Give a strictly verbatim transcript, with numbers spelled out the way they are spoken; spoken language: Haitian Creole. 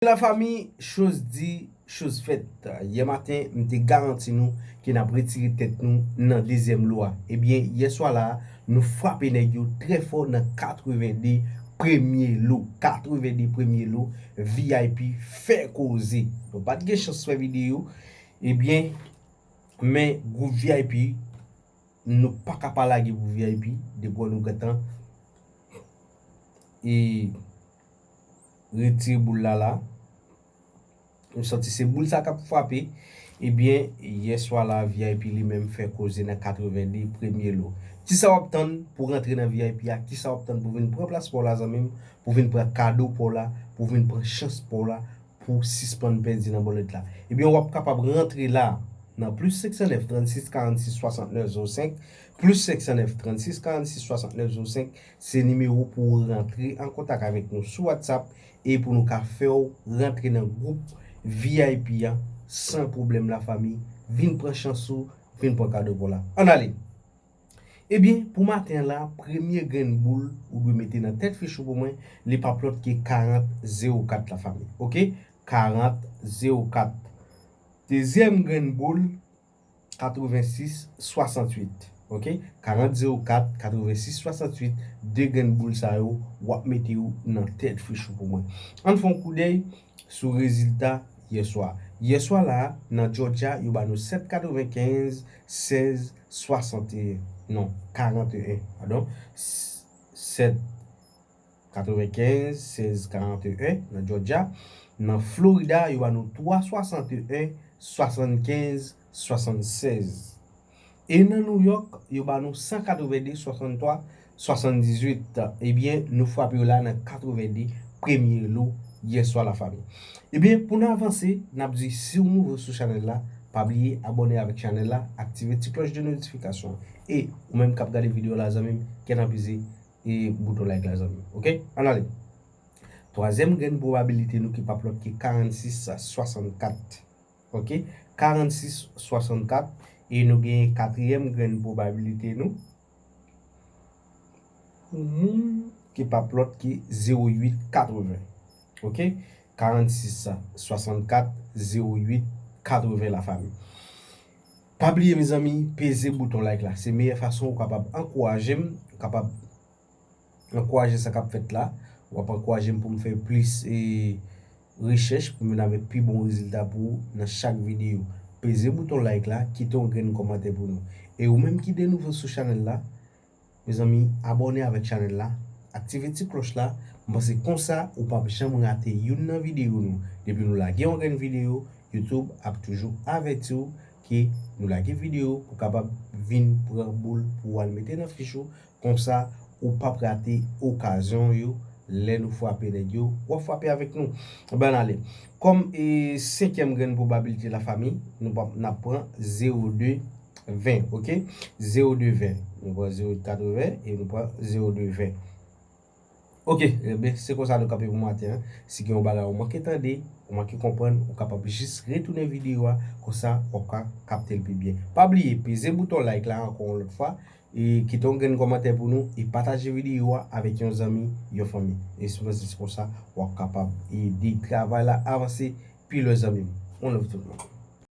Lafanmi, choz di, choz fèt. Yè maten, m te garanti nou ke n ap retire tèt nou nan dezyèm lo a. Ebyen, yè swa la, nou frape nèg yo trè fò nan katreven de premye lo. Katreven de premye lo, V I P fè koze. Nou pa t gen chans fè videyo. Ebyen, men gwoup V I P, nou pa ka pa lage pou V I P, depi nou gentan e retire boul la la. Nou santi se boul sa k ap frape. Ebyen, yè swa la, V I P li menm fè koze nan katreven de premye lo. Kisa w ap tann pou rantre nan V I P a? Kisa w ap tann pou vin pran plas pa w la, zanmi m? Pou vin pran kado pa w la, pou vin pran chans pa w la, pou sispann pèdi nan bòlèt la? Ebyen, w ap kapab rantre la nan plis senk san nèf, trannsis, karannsis, swasantnèf, zewo senk, plis senk san nèf, trannsis, karannsis, swasantnèf, zewo senk, se nimewo pou w rantre an kontak avèk nou sou WhatsApp e pou nou ka fè w rantre nan gwoup V I P a san pwoblèm, lafanmi. Vin pran chans ou, vin pran kado pa w la. Ann ale! Ebyen, pou maten an la, premye grenn boul ou dwe mete nan tèt fich ou pou mwen, li p ap lòt ke karant zewo kat, lafanmi. Oke? Karant zewo kat. Dezyèm grenn boul, katrevensis swasanntuit. Oke? Karant zewo kat, katrevensis swasanntuit, de grenn boul sa yo, w ap mete yo nan tèt fich ou pou mwen. Ann fè yon koudèy sou rezilta yè swa. Yè swa la, nan Georgia, yo ba nou sèt katrevenkenz, sèz swasanteyen. Non, karanteyen, padon. S-, sèt katrevenkenz, sèz karanteyen nan Georgia. Nan Florida, yo ba nou twa swasanteyen, swasannkenz, swasannsèz. E nan New York, yo ba nou san katreven de, swasanntwa, swasanndizuit. Ebyen, nou frape yo la nan katreven de premye lo yè swa, lafanmi. Ebyen, pou n avanse, n ap di, si w nouvo sou chanèl la, pa bliye abòne avèk chanèl la, aktive ti klòch de notifikasyon. E ou menm k ap gade videyo la, zanmi m, kèt anpize e bouton like la, zanmi m. Oke? Ann ale. Twazyèm grenn pwobabilite nou ki p ap lòt ke karannsis swasannkat. Oke? Karannsis swasannkat. E nou gen katriyèm grenn pwobabilite nou. Pou moun ki p ap lòt ke zewo uit katreven. Oke? Karannsis swasannkat, zewo uit katreven, lafanmi. Pa bliye, mezanmi, peze bouton like la. Se meyè fason ou kapab ankouraje m, ou kapab ankouraje sa k ap fèt la. W ap ankouraje m pou m fè plis, e, rechèch, pou m vin avèk pi bon rezilta pou ou nan chak videyo. Peze bouton like la, kite yon grenn kòmantè pou nou. E ou menm ki de nouvo sou chanèl la, mezanmi, abòne avèk chanèl la, aktive ti klòch la. M panse konsa ou p ap janm rate youn nan videyo nou. Depi nou lage yon grenn videyo, YouTube ap toujou avèti w ke nou lage videyo pou kapab vin pran boul pou w al mete nan fich ou. Konsa, ou p ap rate okazyon yo. Lè nou frape nèg yo, w ap frape avèk nou. Ann ale. Kòm, e, senkyèm grenn pwobabilite, lafanmi, nou p ap, n ap pran zewo de ven, oke? Zewo de ven. Nou pran zewo uit katreven e nou pran zewo de ven. Oke, ebyen, se konsa nou kanpe pou maten an. Si gen yon bagay ou manke tande, ou manke konprann, ou kapab jis retounen videyo a, konsa w ap ka kapte l pi byen. Pa bliye, peze bouton like la ankò yon lòt fwa, e kite yon grenn kòmantè pou nou, e pataje videyo a avèk yon zanmi, yon fanmi. E se konsa w ap kapab ede travay la avanse pi lwen, zanmi m. One love tout moun.